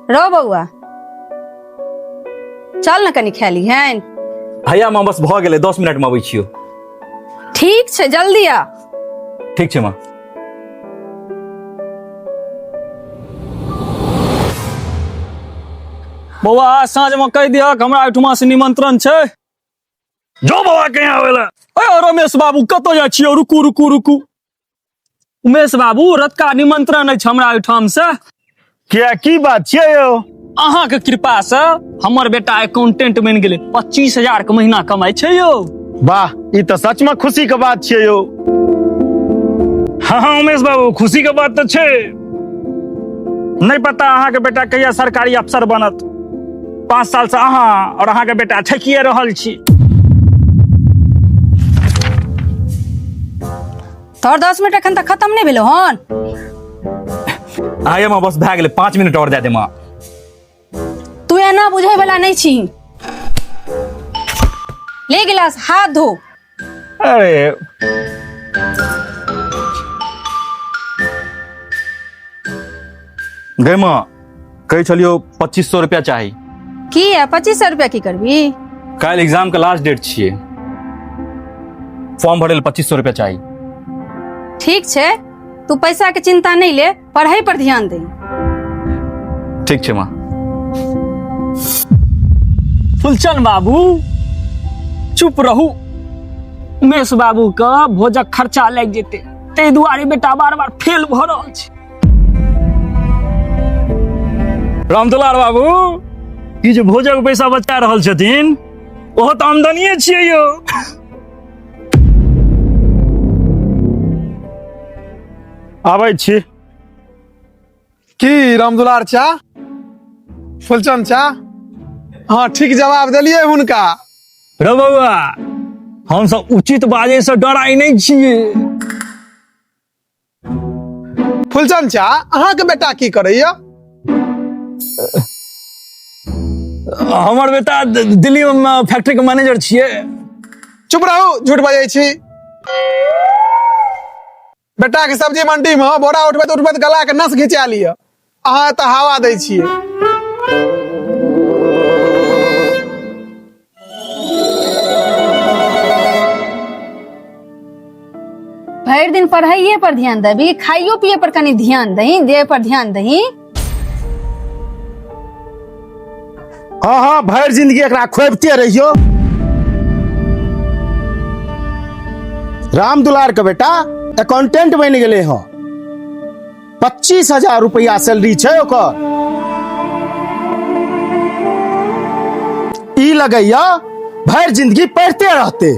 रो बौआ, चल ने कनी खेली हैन। भैया माँ, बस भऽ गेलै, 10 मिनट में अबै छियौ। ठीक छै, जल्दी आ। ठीक छै माँ। बौआ, साँझ में कहि दिहक, हमरा ओहिठुमा से निमंत्रण छै। जो बौआ, कहीं आबै लए। अरे रमेश बाबू, कतऽ जाइ छियै? रुकू रुकू रुकू। उमेश बाबू, रतका निमंत्रण अछि हमरा ओहिठाम से। किया, की बात छियै यौ? अहाँके कृपा से हमर बेटा अकाउंटेंट बनि गेलै, 25,000 के महीना कमाइ छै यौ। वाह, ई तऽ सच में खुशी के बात छियै यौ। हाँ हाँ उमेश बाबू, खुशी के बात तऽ छै। नहीं पता अहाँके बेटा कहिया सरकारी अफसर बनत। 5 साल से अहाँ और अहाँके बेटा ठकिए रहल छी। तोहर 10 मिनट एखन तक खत्म नहि भेलो हन? आइए माँ, बस भए गेलै, 5 मिनट और दए दे माँ। तू एना बुझै वाला नहि छी। ले गिलास, हाथ धो। अरे गै माँ, कहै छलियौ 2500 रुपया चाही। की है 2500 रुपया? की करबी? काल्हि एग्जाम के लास्ट डेट छियै, फॉर्म भरै लए 2500 रुपया चाही। ठीक छै, तू पैसा के चिंता नहीं ले, पढ़ाई पर ध्यान दे। ठीक छै माँ। फुलचन बाबू, चुप रहू। उमेश बाबू के भोजक खर्चा लागि जेतै, ताहि दुआरे बेटा बार बार फेल भऽ रहल छै। रामदुलार बाबू, ई जे भोजक पैसा बचा रहल छथिन, ओहो तऽ आमदनिये छियै यौ। आबै छी। की रामदुलार चा, फुलचंद चा, हाँ ठीक जवाब देलियै हुनका। रो बौआ, हम सब उचित बाजे से डराइ नहि छियै। फुलचंद चा, अहाँके बेटा की करैया? हमर बेटा दिल्ली में फैक्ट्री के मैनेजर छियै। चुप रहू, झूठ बजै छी। बेटा के सब्जी मंडी में बोरा उठबैत उठबैत गला के नस घिचा लिअ, अहाँ एतऽ हवा दै छियै। भरि दिन पढ़ाइए पर ध्यान देबी, खाइयो पिए पर कनी ध्यान दही, देह पर ध्यान दही। हाँ हाँ, भरि जिंदगी एकरा खोबिते रहियो। राम दुलार के बेटा अकाउंटेंट बनि गेलै हँ, 25,000 रुपया सैलरी छै ओकर। ई लगैया भरि जिंदगी पढ़ते रहते।